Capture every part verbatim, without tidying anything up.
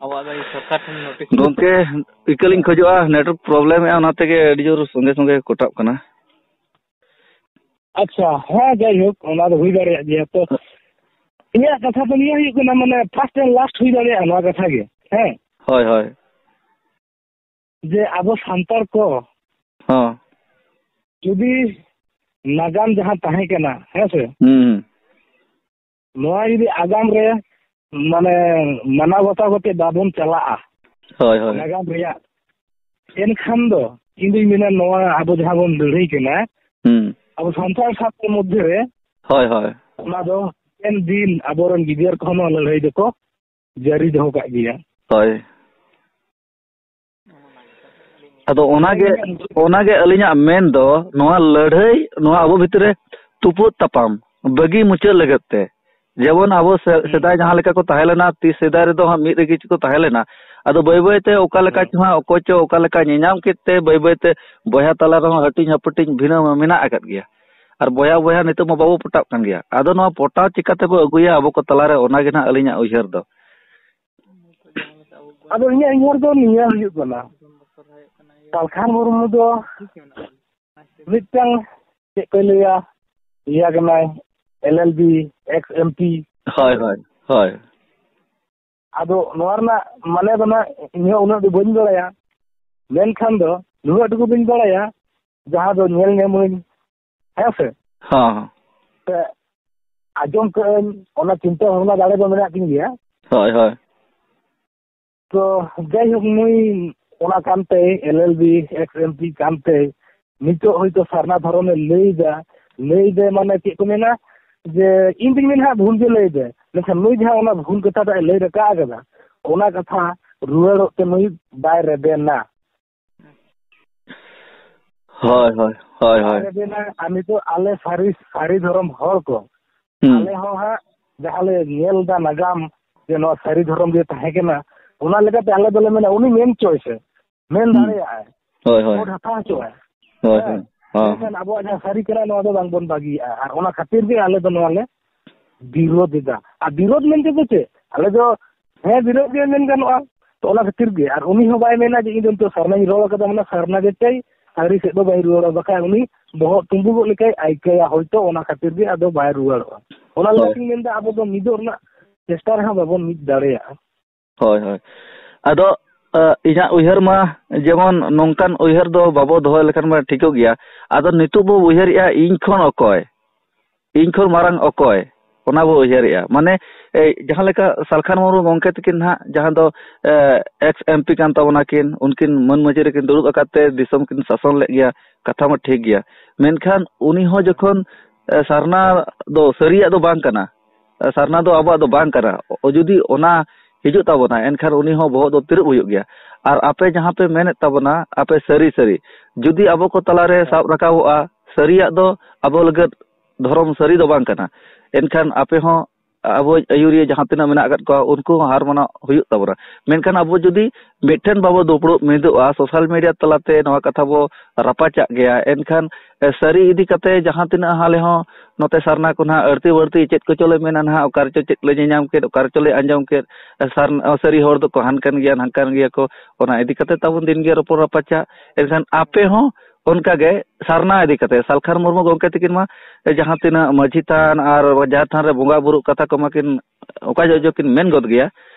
ᱟᱵᱚᱣᱟᱜ ᱫᱚ ᱥᱚᱨᱠᱟᱨ ᱴᱷᱮᱱ ᱱᱳᱴᱤᱥ ᱜᱚᱢᱠᱮ, ᱤᱠᱟᱹ ᱞᱤᱧ ᱠᱷᱚᱡᱚᱜᱼᱟ, ᱱᱮᱴᱣᱟᱨᱠ ᱯᱨᱚᱵᱞᱮᱢᱮᱜᱼᱟ, ᱚᱱᱟ ᱛᱮᱜᱮ ᱟᱹᱰᱤ ᱡᱳᱨ ᱥᱚᱸᱜᱮ ᱥᱚᱸᱜᱮ ᱠᱚᱴᱟᱜ ᱠᱟᱱᱟ᱾ ᱟᱪᱪᱷᱟ, ᱦᱮᱸ, ᱡᱟᱭᱦᱳᱠ, ᱚᱱᱟ ᱫᱚ ᱦᱩᱭ ᱫᱟᱲᱮᱭᱟᱜ ᱜᱮᱭᱟ᱾ ᱛᱚ, ᱤᱧᱟᱹᱜ ᱠᱟᱛᱷᱟ ᱫᱚ ᱱᱤᱭᱟᱹ ᱦᱩᱭᱩᱜ ᱠᱟᱱᱟ, ᱢᱟᱱᱮ, first and last ᱦᱩᱭ ᱫᱟᱲᱮᱭᱟᱜᱼᱟ ᱱᱚᱣᱟ ᱠᱟᱛᱷᱟ ᱜᱮ, ᱦᱮᱸ? ᱦᱳᱭ, ᱦᱳᱭ᱾ ᱡᱮ ᱟᱵᱚ ᱥᱟᱱᱛᱟᱲ ᱠᱚ ᱦᱚᱸ᱾ ᱡᱩᱫᱤ ᱱᱟᱜᱟᱢ ᱡᱟᱦᱟᱸ ᱛᱟᱦᱮᱸ ᱠᱟᱱᱟ, ᱦᱮᱸ ᱥᱮ? ᱦᱩᱸ, ᱦᱩᱸ᱾ ᱱᱚᱣᱟ ᱡᱩᱫᱤ ᱟᱜᱟᱢ ᱨᱮ, ᱢᱟᱱᱮ, ᱢᱟᱱᱟᱣ ᱵᱟᱛᱟᱣ ᱠᱟᱛᱮ ᱵᱟᱵᱚᱱ ᱪᱟᱞᱟᱜᱼᱟ ᱦᱳᱭ, ᱦᱳᱭ᱾ ᱱᱟᱜᱟᱢ ᱨᱮᱭᱟᱜ, ᱮᱱᱠᱷᱟᱱ ᱫᱚ ᱤᱧ ᱫᱩᱧ ᱢᱮᱱᱟ, ᱱᱚᱣᱟ ᱟᱵᱚ ᱡᱟᱦᱟᱸ ᱵᱚᱱ ᱞᱟᱹᱲᱦᱟᱹᱭ ᱠᱟᱱᱟ, ᱦᱩᱸ᱾ ᱟᱵᱚ ᱥᱟᱱᱛᱟᱲ ᱥᱟᱶᱛᱟ ᱢᱚᱫᱽᱫᱷᱮ ᱨᱮ, ᱦᱳᱭ, ᱦᱳᱭ᱾ ᱚᱱᱟ ᱫᱚ ᱦᱟᱯᱮᱱ ᱫᱤᱱ ᱟᱵᱚᱨᱮᱱ ᱜᱤᱫᱟᱹᱨ ᱠᱚᱦᱚᱸ ᱱᱚᱣᱟ ᱞᱟᱹᱲᱦᱟᱹᱭ ᱫᱚᱠᱚ ᱡᱟᱹᱨᱤ ᱫᱚᱦᱚ ᱠᱟᱜ ᱜᱮᱭᱟ᱾ ᱦᱳᱭ᱾ ᱟᱫᱚ ᱚᱱᱟᱜᱮ, ᱚᱱᱟᱜᱮ ᱟᱹᱞᱤᱧᱟᱜ ᱢᱮᱱ ᱫᱚ, ᱱᱚᱣᱟ ᱞᱟᱹᱲᱦᱟᱹᱭ, ᱱᱚᱣᱟ ᱟᱵᱚ ᱵᱷᱤᱛᱨᱤ ᱨᱮ ᱛᱩᱯᱩᱫ ᱛᱟᱯᱟᱢ ᱵᱟᱹᱜᱤ ᱢᱩᱪᱟᱹᱫ ᱞᱟᱹᱜᱤᱫ ᱛᱮ, ᱡᱮᱢᱚᱱ ᱟᱵᱚ ᱥᱮ-, ᱦᱩᱸ᱾ ᱥᱮᱫᱟᱭ ᱡᱟᱦᱟᱸ ᱞᱮᱠᱟ ᱠᱚ ᱛᱟᱦᱮᱸ ᱞᱮᱱᱟ, ᱛᱤᱥ ᱥᱮᱫᱟᱭ ᱨᱮᱫᱚ ᱦᱟᱸᱜ ᱢᱤᱫ ᱨᱮᱜᱮ ᱠᱚ ᱛᱟᱦᱮᱸ ᱞᱮᱱᱟ᱾ ᱟᱫᱚ ᱵᱟᱹᱭ ᱵᱟᱹᱭ ᱛᱮ ᱚᱠᱟ ᱞᱮᱠᱟ ᱦᱩᱸ᱾ ᱪᱚ ᱦᱟᱸᱜ, ᱚᱠᱚᱭ ᱪᱚ ᱚᱠᱟ ᱞᱮᱠᱟ ᱧᱮᱧᱟᱢ ᱠᱮᱫ ᱛᱮ, ᱵᱟᱹᱭ ᱵᱟᱹᱭ ᱛᱮ ᱵᱚᱭᱦᱟ ᱛᱟᱞᱟ ᱨᱮᱦᱚᱸ ᱦᱟᱹᱴᱤᱧ ᱦᱟᱹᱯᱟᱹᱴᱤᱧ ᱵᱷᱤᱱᱟᱹ ᱢᱟ ᱢᱮᱱᱟᱜ ᱟᱠᱟᱫ ᱜᱮᱭᱟ᱾ ᱟᱨ ᱵᱚᱭᱦᱟ ᱵᱚᱭᱦᱟ ᱱᱤᱛᱚᱜ ᱢᱟ ᱵᱟᱵᱚ ᱯᱚᱴᱟᱜ ᱠᱟᱱ ᱜᱮᱭᱟ᱾ ᱟᱫᱚ ᱱᱚᱣᱟ ᱯᱚᱴᱟᱣ ᱪᱤᱠᱟ ᱛᱮᱵᱚ ᱟᱹᱜᱩᱭᱟ ᱟᱵᱚ ᱠᱚ ᱛᱟᱞᱟ ᱨᱮ, ᱚᱱᱟ ᱜᱮ ᱱᱟᱦᱟᱜ ᱟᱹᱞᱤᱧᱟᱜ ᱩᱭᱦᱟᱹᱨ ᱫᱚ᱾ ᱟᱫᱚ ᱤᱧᱟᱹᱜ ᱩᱭᱦᱟᱹᱨ ᱫᱚ ᱱᱤᱭᱟᱹ ᱦᱩᱭᱩᱜ ᱠᱟᱱᱟ, ᱯᱟᱞᱠᱷᱟᱱ ᱢᱩᱨᱢᱩ ᱫᱚ ᱢᱤᱫᱴᱟᱝ, ᱪᱮᱫ ᱠᱚ ᱞᱟᱹᱭᱟ, ᱤᱭᱟᱹ ᱠᱟᱱᱟᱭ, L L B, X M P. ᱦᱳᱭ, ᱦᱳᱭ, ᱦᱳᱭ᱾ ᱟᱫᱚ ᱱᱚᱣᱟ ᱨᱮᱱᱟᱜ ᱢᱟᱱᱮ ᱫᱚ ᱱᱟᱜ ᱤᱧ ᱦᱚᱸ ᱩᱱᱟᱹᱜ ᱫᱚ ᱵᱟᱹᱧ ᱵᱟᱲᱟᱭᱟ, ᱢᱮᱱᱠᱷᱟᱱ ᱫᱚ ᱱᱩᱱᱟᱹᱜ ᱴᱩᱠᱩ ᱫᱚᱧ ᱵᱟᱲᱟᱭᱟ, ᱡᱟᱦᱟᱸ ᱫᱚ ᱧᱮᱞ ᱧᱟᱢᱟᱹᱧ, ᱦᱮᱸ ᱥᱮ? ᱦᱚᱸ᱾ ᱥᱮ ᱟᱸᱡᱚᱢ ᱠᱟᱜ ᱟᱹᱧ, ᱚᱱᱟ ᱪᱤᱱᱛᱟᱹ ᱵᱷᱟᱵᱽᱱᱟ ᱫᱟᱲᱮ ᱫᱚ ᱢᱮᱱᱟᱜ ᱛᱤᱧ ᱜᱮᱭᱟ᱾ ᱦᱳᱭ, ᱦᱳᱭ᱾ ᱛᱚ, ᱡᱟᱭᱦᱳᱠ, ᱱᱩᱭ ᱚᱱᱟ ᱠᱟᱱᱛᱮ, L L B, X M P ᱠᱟᱱᱛᱮ, ᱱᱤᱛᱚᱜ ᱦᱚᱭᱛᱳ ᱥᱟᱨᱱᱟ ᱫᱷᱚᱨᱚᱢᱮ ᱞᱟᱹᱭᱫᱟ, ᱞᱟᱹᱭᱫᱟᱭ ᱢᱟᱱᱮ ᱪᱮᱫ ᱠᱚ ᱢᱮᱱᱟ, ᱡᱮ ᱤᱧ ᱫᱩᱧ ᱢᱮᱱᱟ ᱦᱟᱸᱜ ᱵᱷᱩᱞ ᱜᱮ ᱞᱟᱹᱭᱫᱟᱭ, ᱢᱮᱱᱠᱷᱟᱱ ᱱᱩᱭ ᱡᱟᱦᱟᱸ ᱚᱱᱟ ᱵᱷᱩᱞ ᱠᱟᱛᱷᱟ ᱴᱟᱜ ᱮ ᱞᱟᱹᱭ ᱨᱟᱠᱟᱵ ᱟᱠᱟᱫᱟ, ᱚᱱᱟ ᱠᱟᱛᱷᱟ ᱨᱩᱣᱟᱹᱲᱚᱜ ᱛᱮ ᱱᱩᱭ ᱵᱟᱭ ᱨᱮᱵᱮᱱᱟ᱾ ᱦᱳᱭ, ᱦᱳᱭ, ᱦᱳᱭ, ᱦᱳᱭ᱾ ᱟᱨ ᱟᱵᱮᱱᱟᱜ, ᱟᱨ ᱱᱤᱛᱚᱜ ᱟᱞᱮ ᱥᱟᱹᱨᱤ, ᱥᱟᱹᱨᱤ ᱫᱷᱚᱨᱚᱢ ᱦᱚᱲ ᱠᱚ, ᱦᱩᱸ᱾ ᱟᱞᱮ ᱦᱚᱸ ᱦᱟᱸᱜ ᱡᱟᱦᱟᱸ ᱞᱮ ᱧᱮᱞ ᱮᱫᱟ ᱱᱟᱜᱟᱢ, ᱡᱮ ᱱᱚᱣᱟ ᱥᱟᱹᱨᱤ ᱫᱷᱚᱨᱚᱢ ᱜᱮ ᱛᱟᱦᱮᱸ ᱠᱟᱱᱟ, ᱚᱱᱟ ᱞᱮᱠᱟᱛᱮ ᱟᱞᱮ ᱫᱚᱞᱮ ᱢᱮᱱᱟ, ᱩᱱᱤ ᱢᱮᱱ ᱦᱚᱪᱚᱭ ᱥᱮ, ᱢᱮᱱ ᱦᱩᱸ᱾ ᱫᱟᱲᱮᱭᱟᱜᱼᱟᱭ, ᱦᱳᱭ, ᱦᱳᱭ᱾ ᱵᱷᱳᱴ ᱦᱟᱛᱟᱣ ᱦᱚᱪᱚᱣᱟᱭ᱾ ᱦᱳᱭ, ᱦᱮᱸ᱾ ᱦᱳᱭ᱾ ᱦᱚᱸ᱾ ᱢᱮᱱᱠᱷᱟᱱ ᱟᱵᱚᱣᱟᱜ ᱡᱟᱦᱟᱸ ᱥᱟᱹᱨᱤ ᱠᱟᱱᱟ, ᱱᱚᱣᱟ ᱫᱚ ᱵᱟᱝᱵᱚᱱ ᱵᱟᱹᱜᱤᱭᱟᱜᱼᱟ᱾ ᱟᱨ ᱚᱱᱟ ᱠᱷᱟᱹᱛᱤᱨ ᱜᱮ ᱟᱞᱮ ᱫᱚ ᱱᱚᱣᱟ ᱞᱮ ᱵᱤᱨᱳᱫᱷ ᱮᱫᱟ᱾ ᱟᱨ ᱵᱤᱨᱳᱫᱷ ᱢᱮᱱᱛᱮ ᱫᱚ ᱪᱮᱫ? ᱟᱞᱮ ᱫᱚ ᱦᱮᱸ, ᱵᱤᱨᱳᱫᱷ ᱜᱮ ᱢᱮᱱ ᱜᱟᱱᱚᱜᱼᱟ᱾ ᱛᱚ ᱚᱱᱟ ᱠᱷᱟᱹᱛᱤᱨ ᱜᱮ, ᱟᱨ ᱩᱱᱤ ᱦᱚᱸ ᱵᱟᱭ ᱢᱮᱱᱟ ᱡᱮ ᱤᱧ ᱫᱚ ᱱᱤᱛᱚᱜ ᱥᱟᱨᱱᱟᱧ ᱨᱚᱲ ᱠᱟᱫᱟ, ᱢᱟᱱᱮ ᱥᱟᱨᱱᱟ ᱜᱮ ᱪᱟᱹᱭ, ᱟᱹᱨᱤ ᱥᱮᱫ ᱫᱚ ᱵᱟᱭ ᱨᱩᱣᱟᱹᱲᱟ, ᱵᱟᱠᱷᱟᱡ ᱩᱱᱤ ᱵᱚᱦᱚᱜ ᱛᱩᱸᱵᱩᱜᱚᱜ ᱞᱮᱠᱟᱭ ᱟᱹᱭᱠᱟᱹᱭᱟ ᱦᱚᱭᱛᱳ᱾ ᱚᱱᱟ ᱠᱷᱟᱹᱛᱤᱨ ᱜᱮ ᱟᱫᱚ ᱵᱟᱭ ᱨᱩᱣᱟᱹᱲᱚᱜᱼᱟ᱾ ᱚᱱᱟ ᱦᱳᱭ᱾ ᱞᱮᱠᱟᱛᱤᱧ ᱢᱮᱱᱫᱟ, ᱟᱵᱚ ᱫᱚ ᱢᱤᱫᱚᱜ ᱨᱮᱱᱟᱜ ᱪᱮᱥᱴᱟ ᱨᱮᱦᱚᱸ ᱵᱟᱵᱚᱱ ᱢᱤᱫ ᱫᱟᱲᱮᱭᱟᱜᱼᱟ᱾ ᱦᱳᱭ, ᱦᱳᱭ᱾ ᱟᱫᱚ, ᱟ, ᱤᱧᱟᱹᱜ ᱩᱭᱦᱟᱹᱨ ᱢᱟ ᱡᱮᱢᱚᱱ ᱱᱚᱝᱠᱟᱱ ᱩᱭᱦᱟᱹᱨ ᱫᱚ ᱵᱟᱵᱚ ᱫᱚᱦᱚ ᱞᱮᱠᱷᱟᱱ ᱢᱟ ᱴᱷᱤᱠᱚᱜ ᱜᱮᱭᱟ᱾ ᱟᱫᱚ ᱱᱤᱛᱚᱜ ᱵᱚ ᱩᱭᱦᱟᱹᱨᱮᱜᱼᱟ, ᱤᱧ ᱠᱷᱚᱱ ᱚᱠᱚᱭ? ᱤᱧ ᱠᱷᱚᱱ ᱢᱟᱨᱟᱝ ᱚᱠᱚᱭ? ᱚᱱᱟ ᱵᱚ ᱩᱭᱦᱟᱹᱨᱮᱜᱼᱟ᱾ ᱢᱟᱱᱮ, ᱮ, ᱡᱟᱦᱟᱸ ᱞᱮᱠᱟ ᱥᱟᱞᱠᱷᱟᱱ ᱢᱩᱨᱢᱩ ᱜᱚᱢᱠᱮ ᱛᱟᱹᱠᱤᱱ ᱦᱟᱸᱜ, ᱡᱟᱦᱟᱸ ᱫᱚ, ᱮ, ex M P ᱠᱟᱱ ᱛᱟᱵᱚᱱᱟ ᱠᱤᱱ, ᱩᱱᱠᱤᱱ ᱢᱟᱹᱱ ᱢᱟᱹᱪᱤ ᱨᱮᱠᱤᱱ ᱫᱩᱲᱩᱵ ᱟᱠᱟᱫ ᱛᱮ ᱫᱤᱥᱚᱢ ᱠᱤᱱ ᱥᱟᱥᱚᱱ ᱞᱮᱫ ᱜᱮᱭᱟ, ᱠᱟᱛᱷᱟ ᱢᱟ ᱴᱷᱤᱠ ᱜᱮᱭᱟ᱾ ᱢᱮᱱᱠᱷᱟᱱ ᱩᱱᱤ ᱦᱚᱸ ᱡᱚᱠᱷᱚᱱ, ᱮ, ᱥᱟᱨᱱᱟ ᱫᱚ ᱥᱟᱹᱨᱤᱭᱟᱜ ᱫᱚ ᱵᱟᱝ ᱠᱟᱱᱟ, ᱮ, ᱥᱟᱨᱱᱟ ᱫᱚ ᱟᱵᱚᱣᱟᱜ ᱫᱚ ᱵᱟᱝ ᱠᱟᱱᱟ, ᱚ, ᱡᱩᱫᱤ ᱚᱱᱟ ᱦᱤᱡᱩᱜ ᱛᱟᱵᱚᱱᱟ, ᱮᱱᱠᱷᱟᱱ ᱩᱱᱤ ᱦᱚᱸ ᱵᱚᱦᱚᱜ ᱫᱚ ᱛᱤᱨᱩᱵ ᱦᱩᱭᱩᱜ ᱜᱮᱭᱟ᱾ ᱟᱨ ᱟᱯᱮ ᱡᱟᱦᱟᱸ ᱯᱮ ᱢᱮᱱᱮᱫ ᱛᱟᱵᱚᱱᱟ, ᱟᱯᱮ ᱥᱟᱹᱨᱤ ᱥᱟᱹᱨᱤ, ᱡᱩᱫᱤ ᱟᱵᱚ ᱠᱚ ᱛᱟᱞᱟᱨᱮ ᱥᱟᱵ ᱨᱟᱠᱟᱵᱚᱜᱼᱟ, ᱥᱟᱹᱨᱤᱭᱟᱜ ᱫᱚ ᱟᱵᱚ ᱞᱟᱹᱜᱤᱫ ᱫᱷᱚᱨᱚᱢ ᱥᱟᱹᱨᱤ ᱫᱚ ᱵᱟᱝ ᱠᱟᱱᱟ, ᱮᱱᱠᱷᱟᱱ ᱟᱯᱮ ᱦᱚᱸ, ᱟᱵᱚ ᱟᱹᱭᱩᱨᱤᱭᱟᱹ ᱡᱟᱦᱟᱸ ᱛᱤᱱᱟᱹᱜ ᱢᱮᱱᱟᱜ ᱟᱠᱟᱫ ᱠᱚᱣᱟ, ᱩᱱᱠᱩ ᱦᱚᱸ ᱦᱟᱨ ᱢᱟᱱᱟᱣ ᱦᱩᱭᱩᱜ ᱛᱟᱵᱚᱱᱟ᱾ ᱢᱮᱱᱠᱷᱟᱱ ᱟᱵᱚ ᱡᱩᱫᱤ ᱢᱤᱫᱴᱷᱮᱱ ᱵᱟᱵᱚ ᱫᱩᱯᱲᱩᱵ ᱢᱤᱫᱚᱜᱼᱟ, social media ᱛᱟᱞᱟᱛᱮ ᱱᱚᱣᱟ ᱠᱟᱛᱷᱟ ᱵᱚ ᱨᱟᱯᱟᱪᱟᱜ ᱜᱮᱭᱟ, ᱮᱱᱠᱷᱟᱱ, ᱮ, ᱥᱟᱹᱨᱤ ᱤᱫᱤ ᱠᱟᱛᱮ ᱡᱟᱦᱟᱸ ᱛᱤᱱᱟᱹᱜ ᱦᱟᱞᱮ ᱦᱚᱸ ᱱᱚᱛᱮ ᱥᱟᱨᱱᱟ ᱠᱚ ᱱᱟᱦᱟᱜ ᱟᱹᱲᱛᱤ ᱵᱟᱹᱲᱛᱤ ᱪᱮᱫ ᱠᱚᱪᱚ ᱞᱮ ᱢᱮᱱᱟ ᱱᱟᱦᱟᱜ, ᱚᱠᱟ ᱨᱮᱪᱚ ᱪᱮᱫ ᱞᱮ ᱧᱮᱧᱟᱢ ᱠᱮᱫ, ᱚᱠᱟ ᱨᱮᱪᱚ ᱞᱮ ᱟᱸᱡᱚᱢ ᱠᱮᱫ, ᱮ, ᱥᱟᱨ-, ᱥᱟᱹᱨᱤ ᱦᱚᱲ ᱫᱚᱠᱚ ᱦᱟᱱᱠᱟᱱ ᱜᱮᱭᱟ, ᱱᱟᱝᱠᱟᱱ ᱜᱮᱭᱟ ᱠᱚ, ᱚᱱᱟ ᱤᱫᱤ ᱠᱟᱛᱮ ᱛᱟᱵᱚᱱ ᱫᱤᱱ ᱜᱮ ᱨᱚᱯᱚᱲ ᱨᱟᱯᱟᱪᱟᱜ᱾ ᱮᱱᱠᱷᱟᱱ ᱟᱯᱮ ᱦᱚᱸ ᱚᱱᱠᱟ ᱜᱮ ᱥᱟᱨᱱᱟ ᱤᱫᱤ ᱠᱟᱛᱮ, ᱥᱟᱞᱠᱷᱟᱱ ᱢᱩᱨᱢᱩ ᱜᱚᱢᱠᱮ ᱛᱟᱹᱠᱤᱱ ᱢᱟ ᱡᱟᱦᱟᱸ ᱛᱤᱱᱟᱹᱜ ᱢᱟᱹᱡᱷᱤ ᱛᱷᱟᱱ ᱟᱨ ᱡᱟᱦᱮᱨ ᱛᱷᱟᱱ ᱨᱮ ᱵᱚᱸᱜᱟ ᱵᱩᱨᱩ ᱠᱟᱛᱷᱟ ᱠᱚᱢᱟ ᱠᱤᱱ ᱚᱠᱟ ᱡᱚᱦᱚᱜ ᱡᱚᱦᱚᱜ ᱠᱤᱱ ᱢᱮᱱ ᱜᱚᱫ ᱜᱮᱭᱟ,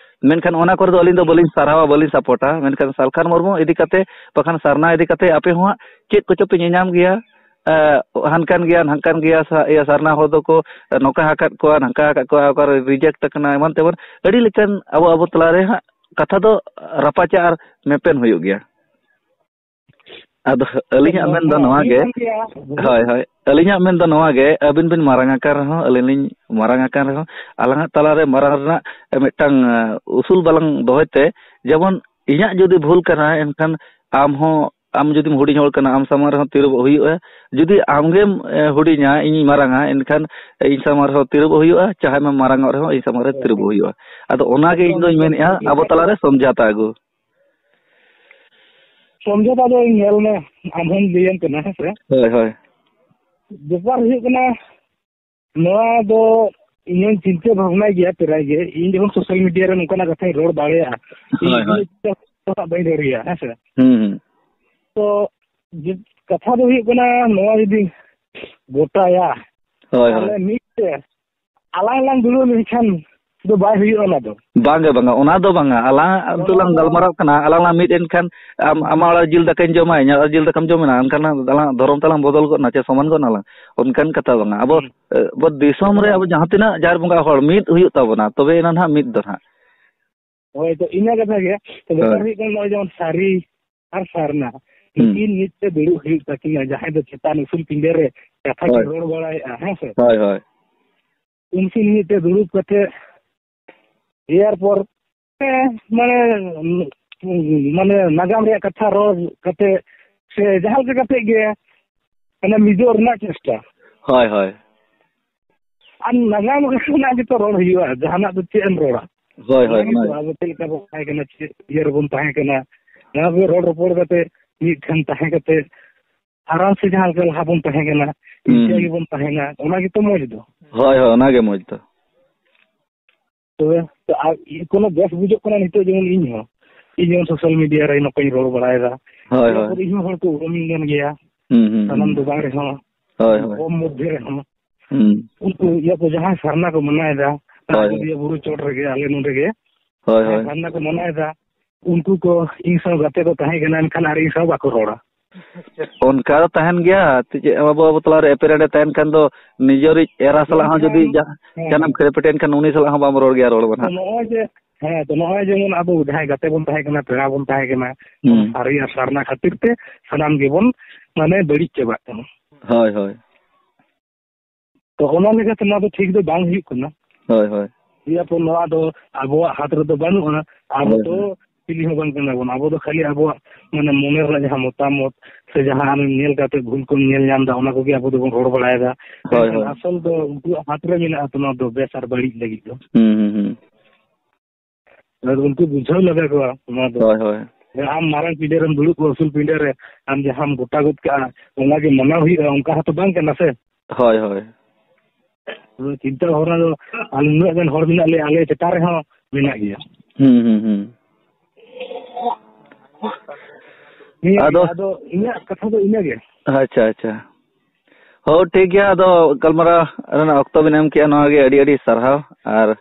ᱢᱮᱱᱠᱷᱟᱱ ᱚᱱᱟ ᱠᱚᱨᱮ ᱫᱚ ᱟᱹᱞᱤᱧ ᱫᱚ ᱵᱟᱹᱞᱤᱧ ᱥᱟᱨᱦᱟᱣᱟ, ᱵᱟᱹᱞᱤᱧ ᱥᱟᱯᱳᱨᱴᱟ᱾ ᱢᱮᱱᱠᱷᱟᱱ ᱥᱟᱞᱠᱷᱟᱱ ᱢᱩᱨᱢᱩ ᱤᱫᱤ ᱠᱟᱛᱮ, ᱵᱟᱠᱷᱟᱱ ᱥᱟᱨᱱᱟ ᱤᱫᱤ ᱠᱟᱛᱮ ᱟᱯᱮ ᱦᱚᱸ ᱦᱟᱸᱜ ᱪᱮᱫ ᱠᱚᱪᱚ ᱯᱮ ᱧᱮᱧᱟᱢ ᱜᱮᱭᱟ, ᱮ, ᱦᱟᱱᱠᱟᱱ ᱜᱮᱭᱟ, ᱱᱟᱝᱠᱟᱱ ᱜᱮᱭᱟ, ᱥᱟ-, ᱤᱭᱟᱹ, ᱥᱟᱨᱱᱟ ᱦᱚᱲ ᱫᱚᱠᱚ ᱱᱚᱝᱠᱟ ᱟᱠᱟᱫ ᱠᱚᱣᱟ, ᱱᱟᱝᱠᱟ ᱟᱠᱟᱫ ᱠᱚᱣᱟ, ᱚᱠᱟᱨᱮ ᱨᱤᱡᱮᱠᱴ ᱟᱠᱟᱱᱟ, ᱮᱢᱟᱱ ᱛᱮᱢᱟᱱ ᱟᱹᱰᱤ ᱞᱮᱠᱟᱱ ᱟᱵᱚ, ᱟᱵᱚ ᱛᱟᱞᱟᱨᱮ ᱦᱟᱸᱜ ᱠᱟᱛᱷᱟ ᱫᱚ ᱨᱟᱯᱟᱪᱟᱜ ᱟᱨ ᱢᱮᱯᱮᱱ ᱦᱩᱭᱩᱜ ᱜᱮᱭᱟ᱾ ᱟᱫᱚ ᱟᱹᱞᱤᱧᱟᱜ ᱢᱮᱱ ᱫᱚ ᱱᱚᱣᱟ ᱜᱮ, ᱦᱩᱭᱩᱜ ᱠᱟᱱ ᱜᱮᱭᱟ᱾ ᱦᱳᱭ, ᱦᱳᱭ, ᱟᱹᱞᱤᱧᱟᱜ ᱢᱮᱱ ᱫᱚ ᱱᱚᱣᱟ ᱜᱮ, ᱟᱹᱵᱤᱱ ᱵᱤᱱ ᱢᱟᱨᱟᱝ ᱟᱠᱟᱱ ᱨᱮᱦᱚᱸ, ᱟᱹᱞᱤᱧ ᱞᱤᱧ ᱢᱟᱨᱟᱝ ᱟᱠᱟᱱ ᱨᱮᱦᱚᱸ, ᱟᱞᱟᱝᱟᱜ ᱛᱟᱞᱟᱨᱮ ᱢᱟᱨᱟᱝ ᱨᱮᱱᱟᱜ ᱢᱤᱫᱴᱟᱝ, ᱮ, ᱩᱥᱩᱞ ᱵᱟᱞᱟᱝ ᱫᱚᱦᱚᱭ ᱛᱮ, ᱡᱮᱢᱚᱱ ᱤᱧᱟᱹᱜ ᱡᱩᱫᱤ ᱵᱷᱩᱞ ᱠᱟᱱᱟ, ᱮᱱᱠᱷᱟᱱ ᱟᱢ ᱦᱚᱸ, ᱟᱢ ᱡᱩᱫᱤᱢ ᱦᱩᱰᱤᱧ ᱦᱚᱲ ᱠᱟᱱᱟ, ᱟᱢ ᱥᱟᱢᱟᱝ ᱨᱮᱦᱚᱸ ᱛᱤᱨᱩᱵᱚᱜ ᱦᱩᱭᱩᱜᱼᱟ᱾ ᱡᱩᱫᱤ ᱟᱢᱜᱮᱢ, ᱮ, ᱦᱩᱰᱤᱧᱟ, ᱤᱧᱤᱧ ᱢᱟᱨᱟᱝᱟ, ᱮᱱᱠᱷᱟᱱ ᱤᱧ ᱥᱟᱢᱟᱝ ᱨᱮᱦᱚᱸ ᱛᱤᱨᱩᱵᱚᱜ ᱦᱩᱭᱩᱜᱼᱟ, ᱪᱟᱦᱮ ᱟᱢᱮᱢ ᱢᱟᱨᱟᱝᱚᱜ ᱨᱮᱦᱚᱸ ᱤᱧ ᱥᱟᱢᱟᱝ ᱨᱮ ᱛᱤᱨᱩᱵᱚᱜ ᱦᱩᱭᱩᱜᱼᱟ᱾ ᱟᱫᱚ ᱚᱱᱟᱜᱮ ᱤᱧ ᱫᱚᱧ ᱢᱮᱱᱮᱫᱼᱟ, ᱟᱵᱚ ᱛᱟᱞᱟᱨᱮ ᱥᱚᱢᱡᱷᱟᱛᱟ ᱟᱹᱜᱩ᱾ ᱥᱚᱢᱡᱷᱟᱛᱟ ᱫᱚ ᱧᱮᱞ ᱢᱮ, ᱟᱢ ᱦᱚᱸᱢ ᱞᱟᱹᱭᱟᱢ ᱠᱟᱱᱟ, ᱦᱮᱸ ᱥᱮ? ᱦᱳᱭ, ᱦᱳᱭ᱾ ᱵᱮᱯᱟᱨ ᱦᱩᱭᱩᱜ ᱠᱟᱱᱟ, ᱱᱚᱣᱟ ᱫᱚ ᱤᱧ ᱦᱚᱸᱧ ᱪᱤᱱᱛᱟᱹ ᱵᱷᱟᱵᱽᱱᱟᱭ ᱜᱮᱭᱟ ᱯᱨᱟᱭ ᱜᱮ᱾ ᱤᱧ ᱡᱚᱠᱷᱚᱱ social media ᱨᱮ ᱱᱚᱝᱠᱟᱱᱟᱜ ᱠᱟᱛᱷᱟᱧ ᱨᱚᱲ ᱫᱟᱲᱮᱭᱟᱜᱼᱟ, ᱤᱧ ᱦᱳᱭ, ᱦᱳᱭ᱾ ᱤᱧ ᱫᱚ ᱦᱟᱸᱜ ᱵᱟᱹᱧ ᱨᱚᱲ ᱜᱮᱭᱟ, ᱦᱮᱸ ᱥᱮ? ᱦᱩᱸ, ᱦᱩᱸ᱾ ᱛᱚ, ᱡᱮ, ᱠᱟᱛᱷᱟ ᱫᱚ ᱦᱩᱭᱩᱜ ᱠᱟᱱᱟ, ᱱᱚᱣᱟ ᱡᱩᱫᱤ ᱜᱚᱴᱟᱭᱟ, ᱦᱳᱭ, ᱦᱳᱭ᱾ ᱛᱟᱦᱞᱮ ᱢᱤᱫ ᱛᱮ ᱟᱞᱟᱝ ᱞᱟᱝ ᱫᱩᱲᱩᱵ ᱞᱮᱱᱠᱷᱟᱱ ᱫᱚ ᱵᱟᱭ ᱦᱩᱭᱩᱜᱼᱟ ᱚᱱᱟ ᱫᱚ᱾ ᱵᱟᱝᱜᱮ, ᱵᱟᱝᱟ, ᱚᱱᱟ ᱫᱚ ᱵᱟᱝᱟ᱾ ᱟᱞᱟᱝ ᱟᱹᱛᱩ ᱞᱟᱝ ᱜᱟᱞᱢᱟᱨᱟᱜ ᱠᱟᱱᱟ, ᱟᱞᱟᱝ ᱞᱟᱝ ᱢᱤᱫ ᱮᱱᱠᱷᱟᱱ ᱟᱢ, ᱟᱢᱟᱜ ᱚᱲᱟᱜ ᱡᱤᱞ ᱫᱟᱠᱟᱧ ᱡᱚᱢᱟ, ᱤᱧᱟᱹᱜ ᱚᱲᱟᱜ ᱡᱤᱞ ᱫᱟᱠᱟᱢ ᱡᱚᱢᱟ, ᱮᱱᱠᱷᱟᱱ ᱟᱞᱟᱝ ᱫᱷᱚᱨᱚᱢ ᱛᱟᱞᱟᱝ ᱵᱚᱫᱚᱞ ᱜᱚᱫ ᱱᱟ, ᱪᱮ ᱥᱚᱢᱟᱱ ᱜᱚᱫ ᱱᱟᱞᱟᱝ, ᱚᱱᱠᱟᱱ ᱠᱟᱛᱷᱟ ᱵᱟᱝᱟ᱾ ᱟᱵᱚ, ᱦᱩᱸ᱾ ᱮ, ᱟᱵᱚ ᱫᱤᱥᱚᱢ ᱨᱮ ᱟᱵᱚ ᱡᱟᱦᱟᱸ ᱛᱤᱱᱟᱹᱜ ᱡᱟᱦᱮᱨ ᱵᱚᱸᱜᱟ ᱦᱚᱲ ᱢᱤᱫ ᱦᱩᱭᱩᱜ ᱛᱟᱵᱚᱱᱟ, ᱛᱚᱵᱮ ᱮᱱᱟ ᱱᱟᱦᱟᱜ ᱢᱤᱫ ᱫᱚ ᱱᱟᱦᱟᱜ᱾ ᱦᱳᱭ, ᱛᱚ ᱤᱱᱟᱹ ᱠᱟᱛᱷᱟ ᱜᱮ᱾ ᱛᱚ ᱵᱮᱯᱟᱨ ᱦᱳᱭ᱾ ᱦᱩᱭᱩᱜ ᱠᱟᱱᱟ, ᱱᱚᱜᱼᱚᱭ ᱡᱮᱢᱚᱱ ᱥᱟᱹᱨᱤ ᱟᱨ ᱥᱟᱨᱱᱟ, ᱦᱩᱸ᱾ ᱱᱩᱠᱤᱱ ᱢᱤᱫ ᱛᱮ ᱫᱩᱲᱩᱵ ᱦᱩᱭᱩᱜ ᱛᱟᱹᱠᱤᱱᱟ, ᱡᱟᱦᱟᱸᱭ ᱫᱚ ᱪᱮᱛᱟᱱ ᱩᱥᱩᱞ ᱯᱤᱸᱰᱟᱹ ᱨᱮ ᱠᱟᱛᱷᱟ ᱠᱤᱱ ᱦᱳᱭ᱾ ᱨᱚᱲ ᱵᱟᱲᱟᱭᱮᱫᱼᱟ, ᱦᱮᱸ ᱥᱮ? ᱦᱳᱭ, ᱦᱳᱭ᱾ ᱩᱱᱠᱤᱱ ᱢᱤᱫ ᱛᱮ ᱫᱩᱲᱩᱵ ᱠᱟᱛᱮ, ᱮᱨᱯᱚᱨ, ᱦᱮᱸ, ᱢᱟᱱᱮ, ᱢᱟᱱᱮ ᱱᱟᱜᱟᱢ ᱨᱮᱭᱟᱜ ᱠᱟᱛᱷᱟ ᱨᱚᱲ ᱠᱟᱛᱮ ᱥᱮ ᱡᱟᱦᱟᱸ ᱞᱮᱠᱟ ᱠᱟᱛᱮ ᱜᱮ, ᱢᱟᱱᱮ, ᱢᱤᱫᱚᱜ ᱨᱮᱱᱟᱜ ᱪᱮᱥᱴᱟ᱾ ᱦᱳᱭ, ᱦᱳᱭ᱾ ᱟᱨ ᱱᱟᱜᱟᱢ ᱨᱮᱱᱟᱜ ᱜᱮᱛᱚ ᱨᱚᱲ ᱦᱩᱭᱩᱜᱼᱟ, ᱡᱟᱦᱟᱱᱟᱜ ᱫᱚ ᱪᱮᱫ ᱮᱢ ᱨᱚᱲᱟ? ᱦᱳᱭ, ᱦᱳᱭ, ᱚᱱᱟ ᱜᱮᱛᱚ, ᱚᱱᱟ ᱜᱮ᱾ ᱟᱵᱚ ᱪᱮᱫ ᱞᱮᱠᱟ ᱵᱚᱱ ᱛᱟᱦᱮᱸ ᱠᱟᱱᱟ, ᱪᱮᱫ ᱤᱭᱟᱹ ᱨᱮᱵᱚᱱ ᱛᱟᱦᱮᱸ ᱠᱟᱱᱟ, ᱱᱚᱣᱟ ᱠᱚ ᱨᱚᱲ ᱨᱚᱯᱚᱲ ᱠᱟᱛᱮ, ᱢᱤᱫ ᱴᱷᱮᱱ ᱛᱟᱦᱮᱸ ᱠᱟᱛᱮ, ᱟᱨᱟᱢ ᱥᱮ ᱡᱟᱦᱟᱸ ᱞᱮᱠᱟ ᱞᱟᱦᱟ ᱵᱚᱱ ᱛᱟᱦᱮᱸ ᱠᱟᱱᱟ, ᱦᱩᱸ, ᱤᱱᱠᱟᱹ ᱦᱩᱸ᱾ ᱜᱮᱵᱚᱱ ᱛᱟᱦᱮᱸᱱᱟ, ᱚᱱᱟ ᱜᱮᱛᱚ ᱢᱚᱡᱽ ᱫᱚ᱾ ᱦᱳᱭ, ᱦᱳᱭ, ᱚᱱᱟ ᱜᱮ ᱢᱚᱡᱽ ᱫᱚ᱾ ᱛᱚᱵᱮ, ᱛᱚ, ᱟᱨ ᱤ-, ᱠᱳᱱᱳ ᱵᱮᱥ ᱵᱩᱡᱷᱟᱹᱜ ᱠᱟᱱᱟ ᱱᱤᱛᱚᱜ, ᱡᱮᱢᱚᱱ ᱤᱧ ᱦᱚᱸ, ᱤᱧ ᱦᱚᱸ social media ᱨᱮ ᱱᱚᱝᱠᱟᱧ ᱨᱚᱲ ᱵᱟᱲᱟᱭᱮᱫᱟ᱾ ᱦᱳᱭ, ᱦᱳᱭ᱾ ᱛᱟᱨᱯᱚᱨ ᱤᱧ ᱦᱚᱸ ᱦᱚᱲ ᱠᱚ ᱩᱨᱩᱢᱤᱧ ᱠᱟᱱ ᱜᱮᱭᱟ᱾ ᱦᱩᱸ, ᱦᱩᱸ, ᱥᱟᱱᱟᱢ ᱦᱩᱸ᱾ ᱫᱚ ᱵᱟᱝ ᱨᱮᱦᱚᱸ, ᱦᱳᱭ, ᱦᱳᱭ᱾ ᱠᱚᱢ ᱢᱚᱫᱽᱫᱷᱮ ᱨᱮᱦᱚᱸ᱾ ᱦᱩᱸ᱾ ᱩᱱᱠᱩ ᱤᱭᱟᱹ ᱠᱚ ᱡᱟᱦᱟᱸᱭ ᱥᱟᱨᱱᱟ ᱠᱚ ᱢᱟᱱᱟᱣᱮᱫᱟ, ᱦᱳᱭ, ᱦᱳᱭ᱾ ᱟᱡᱚᱫᱤᱭᱟᱹ ᱵᱩᱨᱩ ᱪᱚᱴ ᱨᱮᱜᱮ ᱟᱞᱮ ᱱᱚᱰᱮ ᱜᱮ, ᱦᱳᱭ, ᱡᱟᱦᱟᱸᱭ ᱦᱳᱭ᱾ ᱥᱟᱨᱱᱟ ᱠᱚ ᱢᱟᱱᱟᱣᱮᱫᱟ, ᱩᱱᱠᱩ ᱠᱚ ᱤᱧ ᱥᱟᱶ ᱜᱟᱛᱮ ᱠᱚ ᱛᱟᱦᱮᱸ ᱠᱟᱱᱟ, ᱮᱱᱠᱷᱟᱱ ᱟᱨ ᱤᱧ ᱥᱟᱶ ᱵᱟᱠᱚ ᱨᱚᱲᱟ᱾ ᱚᱱᱠᱟ ᱫᱚ ᱛᱟᱦᱮᱱ ᱜᱮᱭᱟ, ᱪᱮᱫ ᱟᱵᱚ, ᱟᱵᱚ ᱛᱟᱞᱟᱨᱮ ᱮᱯᱮᱨᱦᱮᱸᱰᱮᱡ ᱛᱟᱦᱮᱱ ᱠᱷᱟᱱ ᱫᱚ, ᱱᱤᱡᱮᱨᱤᱡ ᱮᱨᱟ ᱥᱟᱞᱟᱜ ᱦᱚᱸ ᱡᱩᱫᱤ ᱦᱮᱸ, ᱡᱟ-, ᱦᱮᱸ, ᱡᱟᱦᱟᱱᱟᱜ ᱦᱮᱸ᱾ ᱠᱷᱟᱹᱯᱟᱹᱨᱤ ᱮᱱᱠᱷᱟᱱ ᱩᱱᱤ ᱥᱟᱞᱟᱜ ᱦᱚᱸ ᱵᱟᱢ ᱨᱚᱲ ᱜᱮᱭᱟ, ᱨᱚᱲ ᱢᱟ ᱛᱚ ᱱᱟᱦᱟᱜ᱾ ᱱᱚᱜᱼᱚᱭ ᱡᱮ, ᱦᱮᱸ, ᱛᱚ ᱱᱚᱜᱼᱚᱭ ᱡᱮᱢᱚᱱ ᱟᱵᱚ ᱡᱟᱦᱟᱸᱭ ᱜᱟᱛᱮ ᱵᱚᱱ ᱛᱟᱦᱮᱸ ᱠᱟᱱᱟ, ᱯᱮᱲᱟ ᱵᱚᱱ ᱛᱟᱦᱮᱸ ᱠᱟᱱᱟ, ᱦᱩᱸ᱾ ᱥᱟᱹᱨᱤ ᱟᱨ ᱥᱟᱨᱱᱟ ᱠᱷᱟᱹᱛᱤᱨ ᱛᱮ ᱥᱟᱱᱟᱢ ᱜᱮᱵᱚᱱ, ᱢᱟᱱᱮ, ᱵᱟᱹᱲᱤᱡ ᱪᱟᱵᱟᱜ ᱠᱟᱱᱟ᱾ ᱦᱳᱭ, ᱦᱳᱭ᱾ ᱛᱚ ᱚᱱᱟ ᱞᱮᱠᱟᱛᱮ ᱱᱚᱣᱟ ᱫᱚ ᱴᱷᱤᱠ ᱫᱚ ᱵᱟᱝ ᱦᱩᱭᱩᱜ ᱠᱟᱱᱟ᱾ ᱦᱳᱭ, ᱦᱳᱭ᱾ ᱤᱭᱟᱹ ᱯᱚᱨ ᱱᱚᱣᱟ ᱫᱚ ᱟᱵᱚᱣᱟᱜ ᱦᱟᱛ ᱨᱮᱫᱚ ᱵᱟᱹᱱᱩᱜᱼᱟ᱾ ᱟᱵᱚ ᱦᱳᱭ, ᱫᱚ ᱦᱳᱭ᱾ ᱪᱤᱞᱤ ᱦᱚᱸ ᱵᱟᱝ ᱠᱟᱱᱟ ᱵᱚᱱ᱾ ᱟᱵᱚ ᱫᱚ ᱠᱷᱟᱹᱞᱤ ᱟᱵᱚᱣᱟᱜ, ᱢᱟᱱᱮ, ᱢᱚᱱᱮ ᱨᱮᱱᱟᱜ ᱡᱟᱦᱟᱸ ᱢᱚᱛᱟᱢᱚᱛ ᱥᱮ ᱡᱟᱦᱟᱸ ᱟᱢᱮᱢ ᱧᱮᱞ ᱠᱟᱛᱮ ᱵᱷᱩᱞ ᱠᱚᱢ ᱧᱮᱞ ᱧᱟᱢ ᱮᱫᱟ, ᱚᱱᱟ ᱠᱚᱜᱮ ᱟᱵᱚ ᱫᱚᱵᱚᱱ ᱨᱚᱲ ᱵᱟᱲᱟᱭᱮᱫᱟ᱾ ᱦᱳᱭ, ᱢᱮᱱᱠᱷᱟᱱ ᱦᱳᱭ᱾ ᱟᱥᱚᱞ ᱫᱚ ᱩᱱᱠᱩᱣᱟᱜ ᱦᱟᱛ ᱨᱮ ᱢᱮᱱᱟᱜᱼᱟ ᱛᱚ, ᱱᱚᱣᱟ ᱫᱚ ᱵᱮᱥ ᱟᱨ ᱵᱟᱹᱲᱤᱡ ᱞᱟᱹᱜᱤᱫ ᱫᱚ᱾ ᱦᱩᱸ, ᱦᱩᱸ, ᱦᱩᱸ᱾ ᱟᱨ ᱩᱱᱠᱩ ᱵᱩᱡᱷᱟᱹᱣ ᱞᱟᱜᱟ ᱠᱚᱣᱟ ᱱᱚᱣᱟ ᱫᱚ᱾ ᱦᱳᱭ, ᱦᱳᱭ᱾ ᱟᱢ ᱢᱟᱨᱟᱝ ᱯᱤᱸᱰᱟᱹ ᱨᱮᱢ ᱫᱩᱲᱩᱵ ᱠᱚᱜᱼᱟ, ᱩᱥᱩᱞ ᱯᱤᱸᱰᱟᱹ ᱨᱮ, ᱟᱢ ᱡᱟᱦᱟᱸᱢ ᱜᱚᱴᱟ ᱜᱚᱫ ᱠᱟᱜᱼᱟ, ᱚᱱᱟ ᱜᱮ ᱢᱟᱱᱟᱣ ᱦᱩᱭᱩᱜᱼᱟ, ᱚᱱᱠᱟ ᱦᱚᱸᱛᱚ ᱵᱟᱝ ᱠᱟᱱᱟ ᱥᱮ? ᱦᱳᱭ, ᱦᱳᱭ᱾ ᱛᱚᱵᱮ ᱪᱤᱱᱛᱟᱹ ᱵᱷᱟᱵᱽᱱᱟ ᱫᱚ ᱟᱞᱮ ᱱᱩᱱᱟᱹᱜ ᱜᱟᱱ ᱦᱚᱲ ᱢᱮᱱᱟᱜ ᱞᱮᱭᱟ, ᱟᱞᱮ ᱪᱮᱛᱟᱱ ᱨᱮᱦᱚᱸ ᱢᱮᱱᱟᱜ ᱜᱮᱭᱟ᱾ ᱦᱩᱸ, ᱦᱩᱸ, ᱦᱩᱸ᱾ ᱱᱤᱭᱟᱹ ᱟᱫᱚ ᱜᱮ, ᱟᱫᱚ ᱤᱧᱟᱹᱜ ᱠᱟᱛᱷᱟ ᱫᱚ ᱤᱱᱟᱹᱜᱮ᱾ ᱟᱪᱪᱷᱟ, ᱟᱪᱪᱷᱟ᱾ ᱦᱳ, ᱴᱷᱤᱠ ᱜᱮᱭᱟ᱾ ᱟᱫᱚ ᱜᱟᱞᱢᱟᱨᱟᱣ ᱨᱮᱱᱟᱜ ᱚᱠᱛᱚ ᱵᱤᱱ ᱮᱢ ᱠᱮᱜᱼᱟ, ᱱᱚᱣᱟ ᱜᱮ ᱟᱹᱰᱤ ᱟᱹᱰᱤ ᱥᱟᱨᱦᱟᱣ᱾ ᱟᱨ,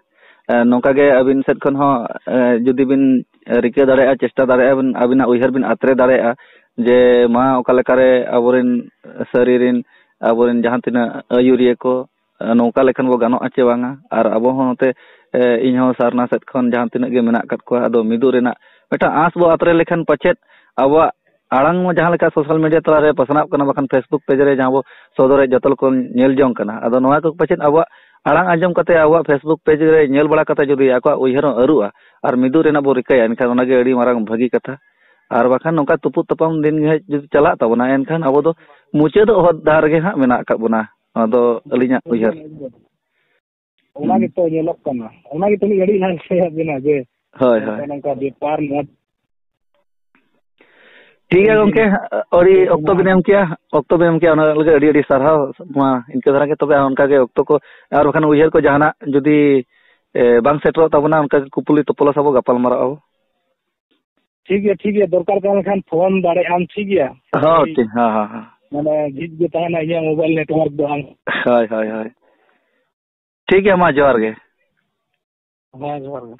ᱮ, ᱱᱚᱝᱠᱟ ᱜᱮ ᱟᱹᱵᱤᱱ ᱥᱮᱫ ᱠᱷᱚᱱ ᱦᱚᱸ, ᱮ, ᱡᱩᱫᱤ ᱵᱤᱱ ᱨᱤᱠᱟᱹ ᱫᱟᱲᱮᱭᱟᱜᱼᱟ, ᱪᱮᱥᱴᱟ ᱫᱟᱲᱮᱭᱟᱜᱼᱟ ᱵᱤᱱ, ᱟᱹᱵᱤᱱᱟᱜ ᱩᱭᱦᱟᱹᱨ ᱵᱤᱱ ᱟᱛᱨᱮ ᱫᱟᱲᱮᱭᱟᱜᱼᱟ ᱡᱮ ᱢᱟ ᱚᱠᱟ ᱞᱮᱠᱟᱨᱮ ᱟᱵᱚᱨᱮᱱ ᱥᱟᱹᱨᱤ ᱨᱮᱱ, ᱟᱵᱚᱨᱮᱱ ᱡᱟᱦᱟᱸ ᱛᱤᱱᱟᱹᱜ ᱟᱹᱭᱩᱨᱤᱭᱟᱹ ᱠᱚ, ᱱᱚᱝᱠᱟ ᱞᱮᱠᱷᱟᱱ ᱵᱚ ᱜᱟᱱᱚᱜᱼᱟ ᱪᱮ ᱵᱟᱝᱟ? ᱟᱨ ᱟᱵᱚ ᱦᱚᱸ ᱱᱚᱛᱮ, ᱮ, ᱤᱧ ᱦᱚᱸ ᱥᱟᱨᱱᱟ ᱥᱮᱫ ᱠᱷᱚᱱ ᱡᱟᱦᱟᱸ ᱛᱤᱱᱟᱹᱜ ᱜᱮ ᱢᱮᱱᱟᱜ ᱟᱠᱟᱫ ᱠᱚᱣᱟ, ᱟᱫᱚ ᱢᱤᱫᱚᱜ ᱨᱮᱱᱟᱜ ᱢᱤᱫᱴᱟᱝ ᱟᱸᱥ ᱵᱚ ᱟᱛᱨᱮ ᱞᱮᱠᱷᱟᱱ ᱯᱟᱪᱮᱫ ᱟᱵᱚᱣᱟᱜ ᱟᱲᱟᱝ ᱢᱟ ᱡᱟᱦᱟᱸ ᱞᱮᱠᱟ social media ᱛᱟᱞᱟᱨᱮ ᱯᱟᱥᱱᱟᱜ ᱠᱟᱱᱟ, ᱵᱟᱠᱷᱟᱱ Facebook page ᱨᱮ ᱡᱟᱦᱟᱸ ᱵᱚ ᱥᱚᱫᱚᱨᱮᱫ, ᱡᱚᱛᱚ ᱦᱚᱲ ᱠᱚ ᱧᱮᱞ ᱡᱚᱝ ᱠᱟᱱᱟ᱾ ᱟᱫᱚ ᱱᱚᱣᱟ ᱠᱚ ᱯᱟᱪᱮᱫ ᱟᱵᱚᱣᱟᱜ ᱟᱲᱟᱝ ᱟᱸᱡᱚᱢ ᱠᱟᱛᱮ, ᱟᱵᱚᱣᱟᱜ Facebook page ᱨᱮ ᱧᱮᱞ ᱵᱟᱲᱟ ᱠᱟᱛᱮ ᱡᱩᱫᱤ ᱟᱠᱚᱣᱟᱜ ᱩᱭᱦᱟᱹᱨ ᱦᱚᱸ ᱟᱹᱨᱩᱜᱼᱟ ᱟᱨ ᱢᱤᱫᱚᱜ ᱨᱮᱱᱟᱜ ᱵᱚ ᱨᱤᱠᱟᱹᱭᱟ, ᱮᱱᱠᱷᱟᱱ ᱚᱱᱟᱜᱮ ᱟᱹᱰᱤ ᱢᱟᱨᱟᱝ ᱵᱷᱟᱹᱜᱤ ᱠᱟᱛᱷᱟ᱾ ᱟᱨ ᱵᱟᱠᱷᱟᱱ ᱱᱚᱝᱠᱟ ᱛᱩᱯᱩᱫ ᱛᱟᱯᱟᱢ ᱫᱤᱱ ᱜᱮ ᱡᱩᱫᱤ ᱪᱟᱞᱟᱜ ᱛᱟᱵᱚᱱᱟ, ᱮᱱᱠᱷᱟᱱ ᱟᱵᱚ ᱫᱚ ᱢᱩᱪᱟᱹᱫᱚᱜ ᱦᱚᱨ ᱰᱟᱦᱟᱨ ᱨᱮᱜᱮ ᱦᱟᱸᱜ ᱢᱮᱱᱟᱜ ᱟᱠᱟᱫ ᱵᱚᱱᱟ᱾ ᱱᱚᱣᱟ ᱫᱚ ᱟᱹᱞᱤᱧᱟᱜ ᱩᱭᱦᱟᱹᱨ᱾ ᱚᱱᱟ ᱦᱩᱸ᱾ ᱜᱮᱛᱚ ᱧᱮᱞᱚᱜ ᱠᱟᱱᱟ, ᱚᱱᱟ ᱜᱮᱛᱚ ᱢᱤᱫ ᱜᱷᱟᱹᱲᱤᱡ ᱞᱟᱦᱟ ᱞᱟᱹᱭᱟᱫ ᱵᱮᱱᱟ ᱡᱮ ᱦᱳᱭ, ᱱᱚᱝᱠᱟ ᱦᱳᱭ᱾ ᱱᱚᱝᱠᱟ ᱵᱮᱯᱟᱨ ᱢᱚᱡᱽ᱾ ᱴᱷᱤᱠ ᱜᱮᱭᱟ ᱜᱚᱝᱠᱮ, ᱟᱹᱰᱤ ᱚᱠᱛᱚ ᱵᱮᱱ ᱮᱢ ᱠᱮᱭᱟ, ᱚᱠᱛᱚ ᱵᱮᱱ ᱮᱢ ᱠᱮᱭᱟ, ᱚᱱᱟ ᱞᱟᱹᱜᱤᱫ ᱟᱹᱰᱤ ᱟᱹᱰᱤ ᱥᱟᱨᱦᱟᱣ᱾ ᱢᱟ ᱤᱱᱠᱟᱹ ᱫᱷᱟᱨᱟ ᱜᱮ ᱛᱚᱵᱮ, ᱚᱱᱠᱟ ᱜᱮ ᱚᱠᱛᱚ ᱠᱚ ᱟᱨ ᱵᱟᱠᱷᱟᱱ ᱩᱭᱦᱟᱹᱨ ᱠᱚ ᱡᱟᱦᱟᱱᱟᱜ ᱡᱩᱫᱤ, ᱮ, ᱵᱟᱝ ᱥᱮᱴᱮᱨᱚᱜ ᱛᱟᱵᱚᱱᱟ, ᱚᱱᱠᱟ ᱜᱮ ᱠᱩᱯᱩᱞᱤ ᱛᱚᱯᱚᱞ ᱟᱥᱟ ᱵᱚ ᱜᱟᱯᱟᱞ ᱢᱟᱨᱟᱜᱼᱟ ᱵᱚ᱾ ᱴᱷᱤᱠ ᱜᱮᱭᱟ, ᱴᱷᱤᱠ ᱜᱮᱭᱟ, ᱫᱚᱨᱠᱟᱨ ᱛᱟᱦᱮᱸ ᱞᱮᱱᱠᱷᱟᱱ ᱯᱷᱳᱱ ᱫᱟᱲᱮᱭᱟᱜ ᱟᱢ, ᱴᱷᱤᱠ ᱜᱮᱭᱟ? ᱦᱚᱸ, ᱴᱷᱤᱠ, ᱦᱚᱸ, ᱦᱚᱸ, ᱦᱚᱸ᱾ ᱢᱟᱱᱮ ᱡᱷᱤᱡ ᱜᱮ ᱛᱟᱦᱮᱱᱟ ᱤᱧᱟᱹᱜ mobile network ᱫᱚ ᱟᱢ᱾ ᱦᱳᱭ, ᱦᱳᱭ, ᱦᱳᱭ᱾ ᱴᱷᱤᱠ ᱜᱮᱭᱟ, ᱢᱟ ᱡᱚᱦᱟᱨ ᱜᱮ᱾ ᱦᱮᱸ, ᱡᱚᱦᱟᱨ ᱜᱮ᱾